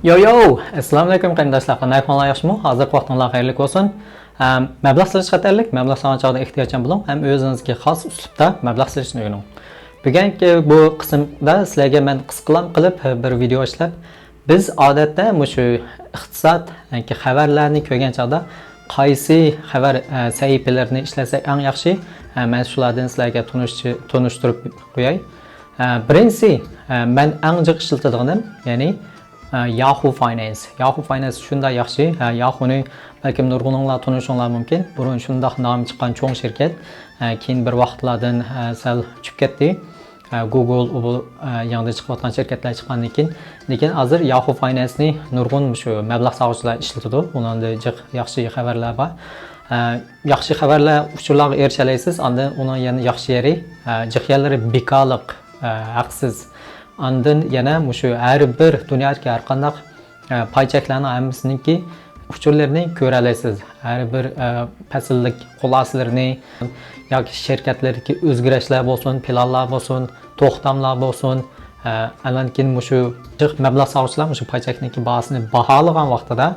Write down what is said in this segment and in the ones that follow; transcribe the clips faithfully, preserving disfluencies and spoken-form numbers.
يو يو! ئەسسالامۇ ئەلەيكۇم قېرىنداشلار، قانداق ئەھۋالىڭلار، ياخشىمۇ؟ ھازىرقى ۋاقتىڭلار خەيرلىك بولسۇن. ئەم، مەبلەغ سېلىش خەتەرلىك، مەبلەغ سالغان چاغدا ئېھتىياتچان بولۇڭ ھەم ئۆزىڭىزگە خاس ئۇسلۇبتا مەبلەغ سېلىشنى ئۆگىنىڭ. بۈگۈنكى بۇ قىسىمدا سىلەرگە مەن قىسقىلام قىلىپ بىر ۋىدېئو ئىشلەپ، بىز ئادەتتە مۇشۇ ئىقتىساد ياكى خەۋەرلەرنى كۆرگەن چاغدا قايسى خەۋەر، ئە، سەھىپىلىرىنى ئىشلەتسەك ئەڭ ياخشى؟ ئە، مەن شۇلاردىن سىلەرگە تونۇش-، تونۇشتۇرۇپ قوياي. ئە، بىرىنچىسى، ئە، مەن ئەڭ جىق ئىشلىتىدىغىنىم، يەنى، ئە، Yahoo Finance. Yahoo Finance شۇنداق ياخشى. ئە، Yahoo نى بەلكىم نۇرغۇنۇڭلار تونۇشۇڭلار مۇمكىن. بۇرۇن شۇنداق نامى چىققان چوڭ شىركەت. ئە، كېيىن بىر ۋاقىتلاردىن، ئە، سەل چۈشۈپ كەتتى. ئە، Google، ئۇبۇل، ئە، يېڭىدىن چىقىۋاتقان شىركەتلەر چىققاندىن كېيىن. لېكىن ھازىر Yahoo Finance نى نۇرغۇن مۇشۇ مەبلەغ سالغۇچىلار ئىشلىتىدۇ. ئۇنىڭدا جىق ياخشى خەۋەرلەر بار. ئە، ياخشى خەۋەرلەر، ئۇچۇرلارغا ئېرىشەلەيسىز. ئاندىن ئۇنىڭ يەنە ياخشى يېرى، ئە، جىق يەرلىرى بىكارلىق، ئە، ھەقسىز. ئاندىن يەنە مۇشۇ ھەر بىر دۇنيادىكى ھەر قانداق، ئە، پاي چەكلەرنىڭ ھەممىسىنىڭكى ئۇچۇرلىرىنى كۆرەلەيسىز. ھەر بىر، ئە، پەسىللىك خۇلاسىلىرىنى ياكى شىركەتلەردىكى ئۆزگىرىشلەر بولسۇن، پىلانلار بولسۇن، توختاملار بولسۇن. ئە، ئاندىن كېيىن مۇشۇ جىق مەبلەغ سالغۇچىلار مۇشۇ پاي چەكنىڭكى باھاسىنى باھالىغان ۋاقتىدا،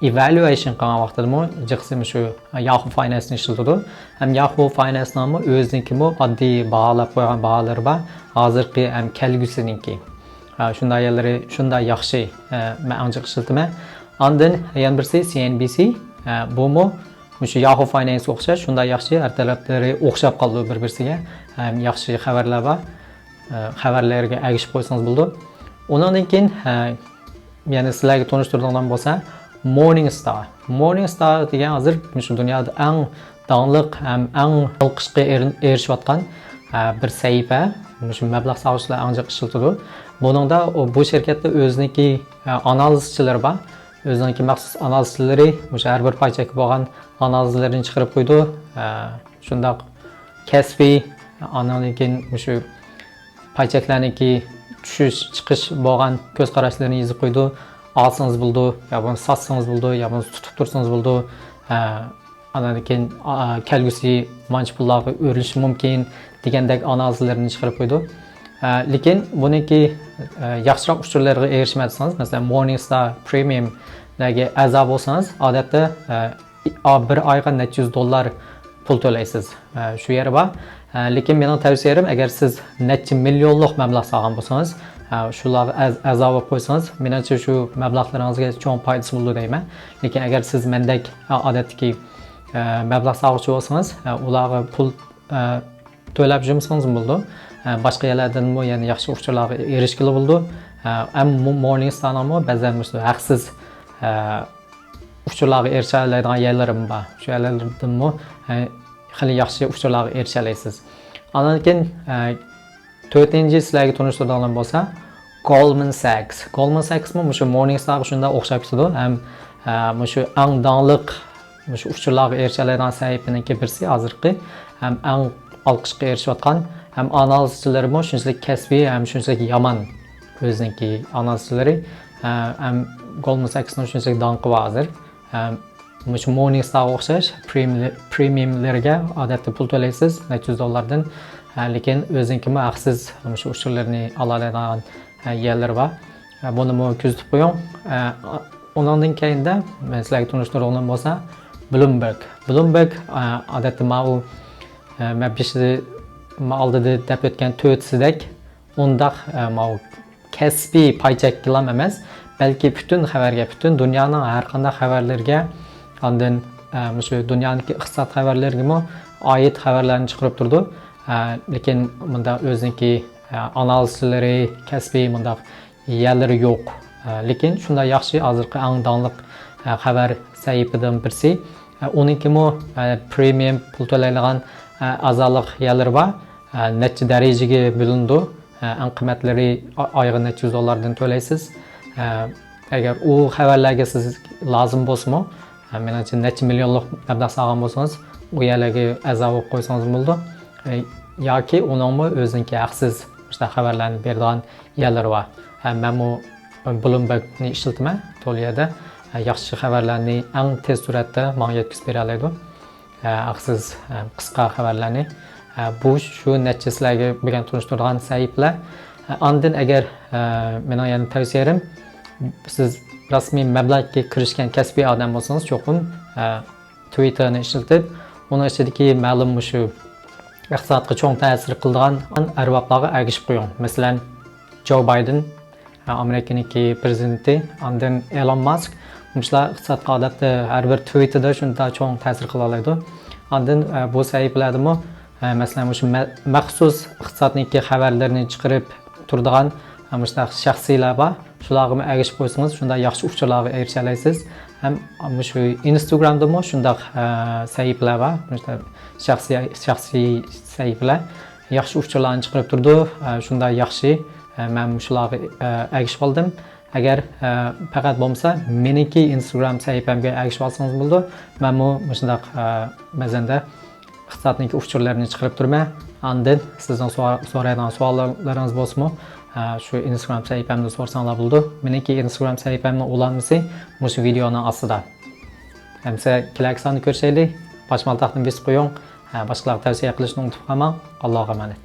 evaluation قىلغان ۋاقتىدىمۇ جىقسى مۇشۇ Yahoo Finance نى ئىشلىتىدۇ. ھەم Yahoo Finance نىڭمۇ ئۆزىنىڭكىمۇ ئاددىي باھالاپ قويغان باھالىرى بار. ھازىرقى ھەم كەلگۈسىنىڭكى. ھە، شۇنداق يەرلىرى، شۇنداق ياخشى، ھە، مەن ئەڭ جىق ئىشلىتىمەن. ئاندىن يەنە بىرسى سى ئېن بى سى، ھە، بۇمۇ مۇشۇ Yahoo Finance ئوخشاش، شۇنداق ياخشى، ھەر تەرەپلىرى ئوخشاپ قالىدۇ بىر-بىرسىگە. ھەم ياخشى خەۋەرلەر بار. ھە، خەۋەرلەرگە ئەگىشىپ قويسىڭىز بولىدۇ. ئۇنىڭدىن كېيىن، ھە، يەنە سىلەرگە تونۇشتۇرىدىغىنىم بولسا، Morningstar. Morningstar دېگەن ھازىر مۇشۇ دۇنيادا ئەڭ داڭلىق ھەم ئەڭ ئالقىشقا ئېرىن-، ئېرىشىۋاتقان، ئە، بىر سەھىپە. مۇشۇ مەبلەغ سالغۇچىلار ئەڭ جىق ئىشلىتىدۇ. بۇنىڭدا ئۇ، بۇ شىركەتتە ئۆزىنىڭكى، ئە، ئانالىزچىلىرى بار. ئۆزىنىڭكى مەخسۇس ئانالىزچىلىرى مۇشۇ ھەر بىر پاي چەككە بولغان ئانالىزلىرىنى چىقىرىپ قويىدۇ. ئە، شۇنداق كەسپىي، ئانىڭدىن كېيىن مۇشۇ پاي چەكلەرنىڭكى چۈشۈش، چىقىش بولغان كۆز قاراشلىرىنى يېزىپ قويىدۇ. ئالسىڭىز بولىدۇ، يا بولمىسا ساتسىڭىز بولىدۇ، يا بولمىسا تۇتۇپ تۇرسىڭىز بولىدۇ. ئە، ئاندىن كېيىن، ئا، كەلگۈسى مانچە پۇللارغا ئۆرۈلۈشى مۇمكىن دېگەندەك ئانالىزلىرىنى چىقىرىپ قويىدۇ. ئە، لېكىن بۇنىڭكى، ئە، ياخشىراق ئۇچۇرلىرىغا ئېرىشمەي تۇرسىڭىز، مەسىلەن، Morningstar Premium لەرگە ئەزا بولسىڭىز، ئادەتتە، ئە، ئا-، بىر ئايغا نەچچە يۈز دوللار پۇل تۆلەيسىز. ئە، شۇ يەرى بار. ئە، لېكىن مېنىڭ تەۋسىيەم، ئەگەر سىز نەچچە مىليونلۇق مەبلەغ سالغان بولسىڭىز، ئە، شۇلارغا ئەز-، ئەزا بولۇپ قويسىڭىز، مېنىڭچە شۇ مەبلەغلىرىڭىزگە چوڭ پايدىسى بولىدۇ دەيمەن. لېكىن ئەگەر سىز مەندەك، ئە، ئادەتتىكى، ئە، مەبلەغ سالغۇچى بولسىڭىز، ئە، ئۇلارغا پۇل، ئە، تۆلەپ يۈرمىسىڭىزمۇ بولىدۇ. ئە، باشقا يەرلەردىنمۇ يەنە ياخشى ئۇچۇرلارغا ئېرىشكىلى بولىدۇ. ئە، ئەمما مو-، Morningstar نىڭمۇ بەزەن مۇشۇ ھەقسىز، ئە، ئۇچۇرلارغا ئېرىشەلەيدىغان يەرلىرىمۇ بار. شۇ يەرلەردىنمۇ، ئە، خېلى ياخشى ئۇچۇرلارغا ئېرىشەلەيسىز. ئاندىن كېيىن، ئە، تۆتىنچى سىلەرگە تونۇشتۇرىدىغىنىم بولسا، Goldman Sachs. Goldman Sachs مۇ مۇشۇ Morningstar غا شۇنداق ئوخشاپ كېتىدۇ. ھەم، ئە، مۇشۇ ئەڭ داڭلىق، مۇشۇ ئۇچۇرلارغا ئېرىشەلەيدىغان سەھىپىنىڭكى بىرسى ھازىرقى. ھەم ئەڭ ئالقىشقا ئېرىشىۋاتقان، ھەم ئانالىزچىلىرىمۇ شۇنچىلىك كەسپىي، ھەم شۇنچىلىك يامان ئۆزىنىڭكى ئانالىزچىلىرى. ئە، ھەم Goldman Sachs نىڭ شۇنچىلىك داڭقى بار ھازىر. ئە، مۇشۇ Morningstar غا ئوخشاش پرېمىي-، پرېمىيۇملىرىگە ئادەتتە پۇل تۆلەيسىز، نەچچە يۈز دوللاردىن. ئە، لېكىن ئۆزىنىڭكىمۇ ھەقسىز مۇشۇ ئۇچۇرلىرىنى ئالالايدىغان، ئە، يەرلىرى بار. ئە، بۇنىمۇ كۆزىتىپ قويۇڭ. ئە، ئۇنىڭدىن كېيىندە مەن سىلەرگە تونۇشتۇرغىنىم بولسا، Bloomberg. Bloomberg، ئە، ئادەتتە ماۋۇ، ئە، مەن بېشىدا، مەن ئالدىدا دەپ ئۆتكەن تۆتىسىدەك ئۇنداق، ئە، ماۋۇ كەسپىي پاي چەككىلام ئەمەس، بەلكى پۈتۈن خەۋەرگە، پۈتۈن دۇنيانىڭ ھەر قانداق خەۋەرلىرىگە، ئاندىن، ئە، مۇشۇ دۇنيانىڭكى ئىقتىساد خەۋەرلىرىگىمۇ ئائىت خەۋەرلەرنى چىقىرىپ تۇرىدۇ. ئە، لېكىن مۇنداق ئۆزىنىڭكى، ئە، ئانالىزچىلىرى، كەسپىي مۇنداق يەرلىرى يوق. ئە، لېكىن شۇنداق ياخشى، ھازىرقى ئەڭ داڭلىق، ئە، خەۋەر سەھىپىدىن بىرسى. ئە، ئۇنىڭكىمۇ، ئە، پرېمىيۇم پۇل تۆلەيدىغان، ئە، ئەزالىق يەرلىرى بار. ئە، نەچچە دەرىجىگە بۆلۈنىدۇ. ئە، ئەڭ قىممەتلىرى ئا-، ئايغا نەچچە يۈز دوللاردىن تۆلەيسىز. ئە، ئەگەر ئۇ خەۋەرلەرگە سىز لازىم بولسىمۇ، ئە، مېنىڭچە نەچچە مىليونلۇق مەبلەغ سالغان بولسىڭىز، ئۇ يەرلەرگە ئەزا بولۇپ قويسىڭىزمۇ بولىدۇ. ئە، ياكى ئۇنىڭمۇ ئۆزىنىڭكى ھەقسىز مۇشۇنداق خەۋەرلەرنى بېرىدىغان يەرلىرى بار. ھە، مەنمۇ Bloomberg نى ئىشلىتىمەن، تولۇ يەردە. ھە، ياخشى خەۋەرلەرنى ئەڭ تېز سۈرئەتتە ماڭا يەتكۈزۈپ بېرەلەيدۇ. ھە، ھەقسىز، ھە، قىسقا خەۋەرلەرنى. ھە، بۇ شۇ نەچچە سىلەرگە بۈگۈن تونۇشتۇرىدىغان سەھىپىلەر. ھە، ئاندىن ئەگەر، ھە، مېنىڭ يەنە تەۋسىيەم، سىز رەسمىي مەبلەغكە كىرىشكەن كەسپىي ئادەم بولسىڭىز، چوقۇم، ئە، تىۋىتتېرنى ئىشلىتىپ، ئۇنىڭ ئىچىدىكى مەلۇم مۇشۇ ئىقتىسادقا چوڭ تەسىر قىلىدىغان ئەربابلارغا ئەگىشىپ قويۇڭ. مەسىلەن، جو بايدېن، ئامېرىكىنىڭكى پرېزىدېنتى، ئاندىن ئېلون ماسك. مۇشۇلار ئىقتىسادقا، ئادەتتە، ھەر بىر تىۋىتتېردا شۇنداق چوڭ تەسىر قىلالايدۇ. ئاندىن، ئە، بۇ سەھىپىلەردىمۇ، ئە، مەسىلەن، مۇشۇ مە-، مەخسۇس ئىقتىسادنىڭكى خەۋەرلىرىنى چىقىرىپ تۇرىدىغان، ئە، مۇشۇنداق شەخسىيلەر بار. شۇلارغىمۇ ئەگىشىپ قويسىڭىز، شۇنداق ياخشى ئۇچۇرلارغا ئېرىشەلەيسىز. ھەم مۇشۇ ئىنستاگرامدىمۇ شۇنداق، ئە، سەھىپىلەر بار. مۇشۇنداق شەخسىي، شەخسىي سەھىپىلەر. ياخشى ئۇچۇرلارنى چىقىرىپ تۇرىدۇ. ئە، شۇنداق ياخشى. ئە، مەن شۇلارغا، ئە، ئەگىشىپ ئالدىم. ئەگەر، ئە، پەقەت بولمىسا، مېنىڭكى ئىنستاگرام سەھىپەمگە ئەگىشىپ ئالسىڭىز بولىدۇ. مەنمۇ مۇشۇنداق، ئە، بەزەندە ئىقتىسادنىڭكى ئۇچۇرلىرىنى چىقىرىپ تۇرىمەن. ئاندىن سىزنىڭ سورا-، سورايدىغان سوئاللىرىڭىز بولسىمۇ، ئە، شۇ ئىنستاگرام سەھىپەمدە سورىساڭلار بولىدۇ. مېنىڭكى ئىنستاگرام سەھىپەمنىڭ ئۇلانمىسى مۇشۇ ۋىدېئونىڭ ئاستىدا. ئەمسە كېلەركى ساندا كۆرۈشەيلى. پاچمالتاقنى بېسىپ قويۇڭ. ئە، باشقىلارغا تەۋسىيە قىلىشنى ئۇنتۇپ قالماڭ. ئاللاغا ئامانەت.